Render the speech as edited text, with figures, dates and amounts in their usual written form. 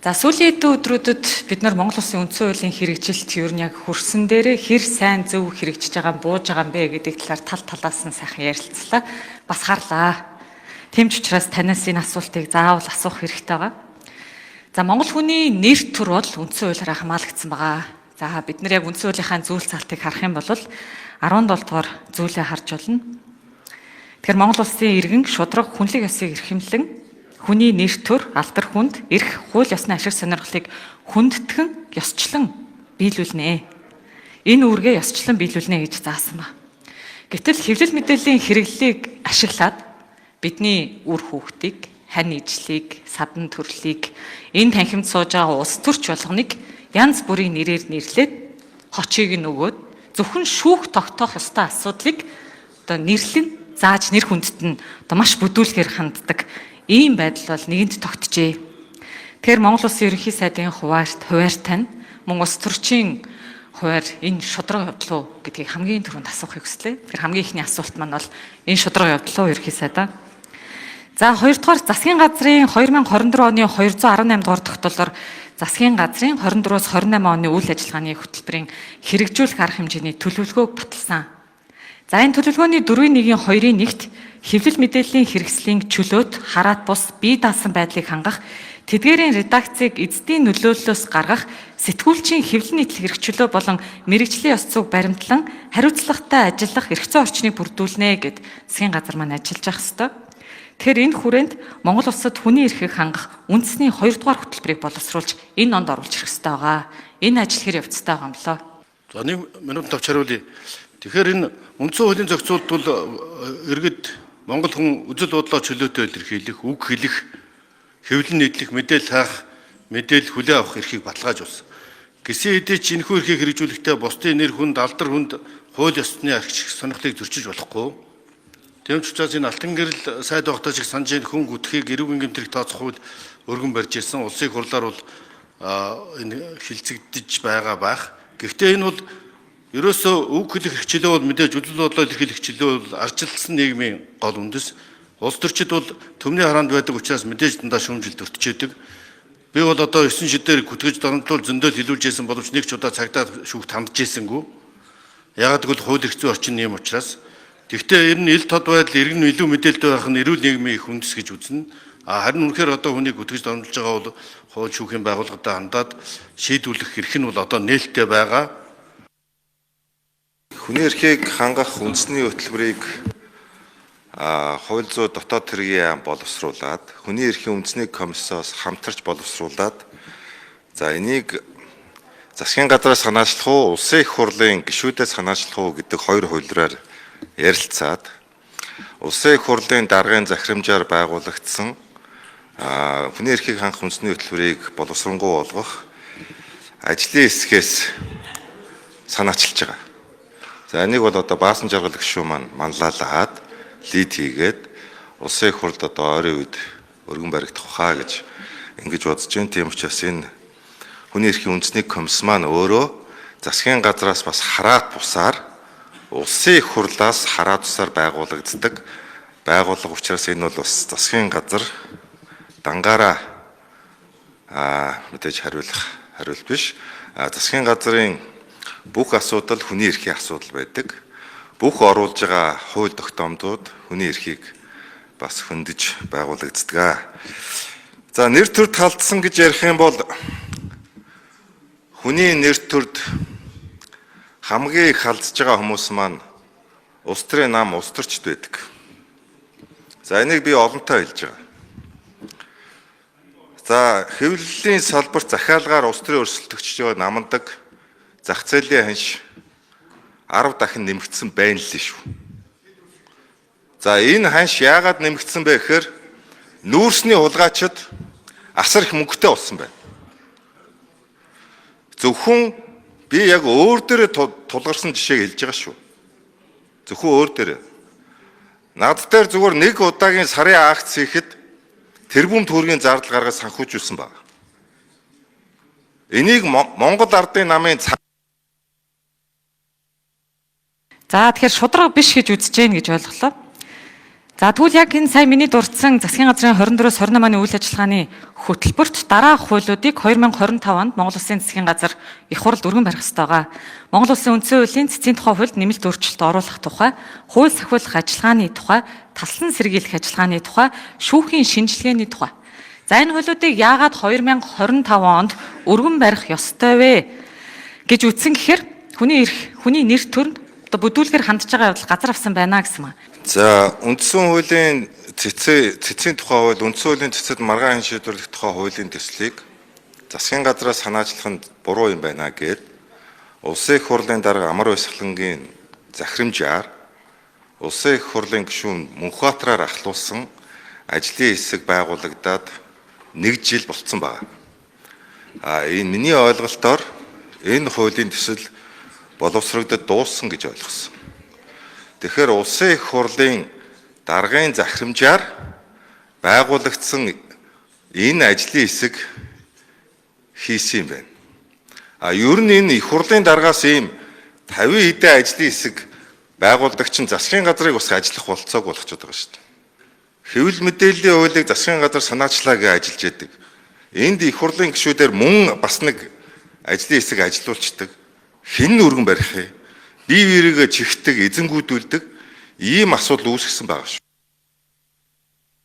За, сүүлийн хэдэн өдрүүдэд бид нар Монгол Улсын үндсэн хуулийн хэрэгжилт ер нь яг хөрсөн дээрээ хэр сайн зөв хэрэгжиж байгаа, бууж байгаа юм бэ гэдэг талаар тал талаас нь сайхан ярилцлаа. Бас харлаа. Тийм ч учраас танаас энэ асуултыг заавал асуух хэрэгтэй байгаа. За, Монгол хүний нэр төр бол үндсэн хуулиар хамгаалагдсан байгаа. За, бид нар яг үндсэн хуулийнхаа зүйл цаалтыг харах юм бол 17 дугаар зүйлээ харж болно. Тэгэхээр Монгол улсын иргэн шударга хүнлэг ёсыг эрхэмлэн хүний нэр төр, алдар хүнд, эрх, хууль ёсны ашиг сонирхлыг хүндэтгэн ёсчлон биелүүлнэ. Энэ үүргээ ёсчлон биелүүлнэ гэж заасан ба. Гэтэл хэвлэл мэдээллийн хэрэглэлийг ашиглаад бидний үр хүүхдийг, хань ижлийг, садан төрлийг, энэ танхимд сууж байгаа улс төрч болгоныг янз бүрийн нэрээр нэрлээд, хочийг нь өгөөд, зөвхөн шүүх тогтоох ёстой асуудлыг одоо нэрлэн зааж нэр хүндэт нь одоо маш бүдүүлгээр ханддаг ийм байдал бол нэгэнт тогтжээ. Тэгэхээр Монгол Улсын Ерөнхий сайдын хуваарь тань мөн улс төрчийн хуваар энэ шударга явдал уу гэдгийг хамгийн түрүүнд асуухыг хүслээ. Тэгэхээр хамгийн эхний асуулт маань бол энэ шударга явдал уу, Ерөнхий сайдаа? За, хоёрдугаар, засгийн газрын 2024 оны 218 дугаар тогтоолоор засгийн газрын 24-өөс 28 оны үйл ажиллагааны хөтөлбөрийн хэрэгжүүлэх арга хэмжээний төлөвлөгөөг баталсан. За, энэ төлөвлөгөөний 4-1-ийн 2-ын 1-т хэвлэл мэдээллийн хэрэгслийн чөлөөт, хараат бус, бие даасан байдлыг хангах, тэдгээрийн редакцийг эздийн нөлөөллөөс гаргах, сэтгүүлчийн хэвлэл нийтлэх эрх чөлөө болон мэргэжлийн ёс зүйг баримтлан хариуцлагатай ажиллах эрх зүйн орчныг бүрдүүлнэ гэд засгийн газар маань ажиллаж явах ёстой. Тэгэхээр энэ хүрээнд Монгол улсад хүний эрхийг хангах үндэсний 2 дугаар хөтөлбөрийг боловсруулж энэ онд оруулж ирэх ёстой байгаа. Энэ ажил хэр явцтай байгаа юм болоо? За, 1 минут тавч хариулъя. Тэгэхээр энэ үндсэн хуулийн зохицуулалт бол иргэд Монгол хүн үзэл бодлоо чөлөөтэй илэрхийлэх, үг хэлэх, хэвлэн нийтлэх, мэдээлэл хаах, мэдээлэл хүлээн авах эрхийг баталгаажуулсан. Гэсэн хэдий ч энэхүү эрхийг хэрэгжүүлэхдээ бусдын нэр хүнд, алдар хүнд, хууль ёсны ашиг сонирхлыг зөрчиж болохгүй. Тийм ч учраас энэ алтан гэрэл сайд байхдаа шиг санаж хүн гүтхийг эрүүгийн гэмтрийг тооцох хууль өргөн барьж ирсэн. Улсын хурлаар бол энэ хилцэгдэж байгаа байх. Гэхдээ энэ бол ерөөсөө үг хэлэх эрх чөлөө бол мэдээж үзэл бодлоо илэрхийлэх чөлөө бол ардчилсан нийгмийн гол үндэс. Улс төрчид бол төмний хараанд байдаг учраас мэдээж дандаа шүүмжил өртчээдэг. Би бол одоо 9 шидээр гүтгэж доромжлуул зөндөл хилүүлж байсан боловч нэг ч удаа цагдаа шүүхт хандж ийсэнгүй. Яагаад гэвэл хууль эрх зүйн орчин юм учраас. Гэхдээ ер нь ил тод байдал, иргэн илүү мэдээлэлтэй байх нь эрүүл нийгмийн их үндэс гэж үзнэ. А харин үнэхээр одоо хүнийг гүтгэж доромжилж байгаа бол хууль шүүхийн байгууллагатай хандаад шийдвэрлэх эрх нь бол одоо нээлттэй байгаа. Хүний эрхийг хангах үндэсний хөтөлбөрийг хууль зүйн дотоод хэргийн яам боловсруулад, хүний эрхийн үндэсний комиссоос хамтарч боловсруулад, за, энийг засгийн газраас санаачлах уу, улсын их хурлын гишүүдээс санаачлах уу гэдэг хоёр хувилбараар ярилцаад, улсын их хурлын даргын захирамжаар байгуулагдсан хүний эрхийг хангах үндэсний хөтөлбөрийг боловсронгуй болгох ажлын хэсгээс санаачилж байгаа. За, энийг бол одоо Баасан жаргал гишүүн маань манлайлаад, lead хийгээд, улсын их хурлд одоо ойрын үед өргөн баригдах хаа гэж ингэж бодож байна. Тийм учраас энэ хүний эрхийн үндэсний комисс маань өөрөө засгийн газраас бас хараат бусаар, улсын их хурлаас хараат бусаар байгуулагддаг байгууллага учраас энэ бол бас засгийн газар дангаараа мэдээж хариулах хариулт биш. Засгийн газрын бүх асуудал хүний эрхийн асуудал байдаг. Бүх оруулж байгаа хууль тогтоомжууд хүний эрхийг бас хөндөж байгуулагддаг. За, нэр төрд халдсан гэж ярих юм бол хүний нэр төрд хамгийн их халдж байгаа хүмүүс маань улс төрийн нам, улс төрчд байдаг. За, энийг би олонтоо хэлж байгаа. За, хэвлэлийн салбарт захиалгаар улс төрийн өрсөлдөгчдөө намандаг зах зээлийн ханш 10 дахин нэмэгдсэн байна л шүү. За, энэ ханш яагаад нэмэгдсэн бэ гэхээр нүүрсний хулгайчид асар их мөнгөтэй болсон байна. Зөвхөн би яг өөр дээрээ тулгарсан жишээг хэлж байгаа шүү. Зөвхөн өөр дээрээ. Над дээр зүгээр нэг удаагийн сарын акц хийхэд тэрбум төгрөгийн зардал гаргаж санхүүжүүлсэн байна. Энийг Монгол Ардын намын За, тэгэхээр шударга биш гэж үзэж гин гэж ойлголоо. За, тэгвэл яг энэ сая миний дурдсан засгийн газрын 24-өөс 28 оны үйл ажиллагааны хөтөлбөрт дараах хуулиудыг 2025 онд Монгол Улсын засгийн газар их хурлд өргөн барих ёстой байгаа. Монгол Улсын үндсэн хуулийн цэцгийн тухай хуульд нэмэлт өөрчлөлт оруулах тухай, хууль сахиулах ажиллагааны тухай, таслан сэргийлэх ажиллагааны тухай, шүүхийн шинжилгээний тухай. За, энэ хуулиудыг яагаад 2025 онд өргөн барих ёстой вэ гэж үздэн гэхээр хүний эрх, хүний нэр төрөнд одоо бүдүүлгээр хандж байгаа явдал газар авсан байна гэсэн юм. За, үндсэн хуулийн цэцгийн тухай хууль, үндсэн хуулийн цэцэд маргаан хэн шийдвэрлэх тухай хуулийн төслийг засгийн газраас санаачлах нь буруу юм байна гээд Улсын их хурлын дарга Амар Баясгалангийн захирамжаар Улсын их хурлын гишүүн Мөнхбаатараар ахлуулсан ажлын хэсэг байгуулагдаад нэг жил болцсон байна. А энэ миний ойлголтоор энэ хуулийн төсөл боловсрогдод дууссан гэж ойлгосон. Тэгэхээр Улсын их хурлын даргын захирамжаар байгуулагдсан энэ ажлын хэсэг хийсэн юм байна. А ер нь энэ их хурлын даргаас ийм 50 хэдэн ажлын хэсэг байгуулдаг чинь засгийн газрыг бас ажиллах болцоог болгочод байгаа шүү дээ. Хэвлэл мэдээллийн хуулийг засгийн газар санаачлаа гэж ажиллаж яадаг. Энд их хурлын гишүүдээр мөн бас нэг ажлын хэсэг ажилуулцдаг. Хэн нь өргөн барих вэ? Бие биеийгээ чихдэг, эзэнгүүдүүлдэг ийм асуудал үүсгэсэн байгаа шүү.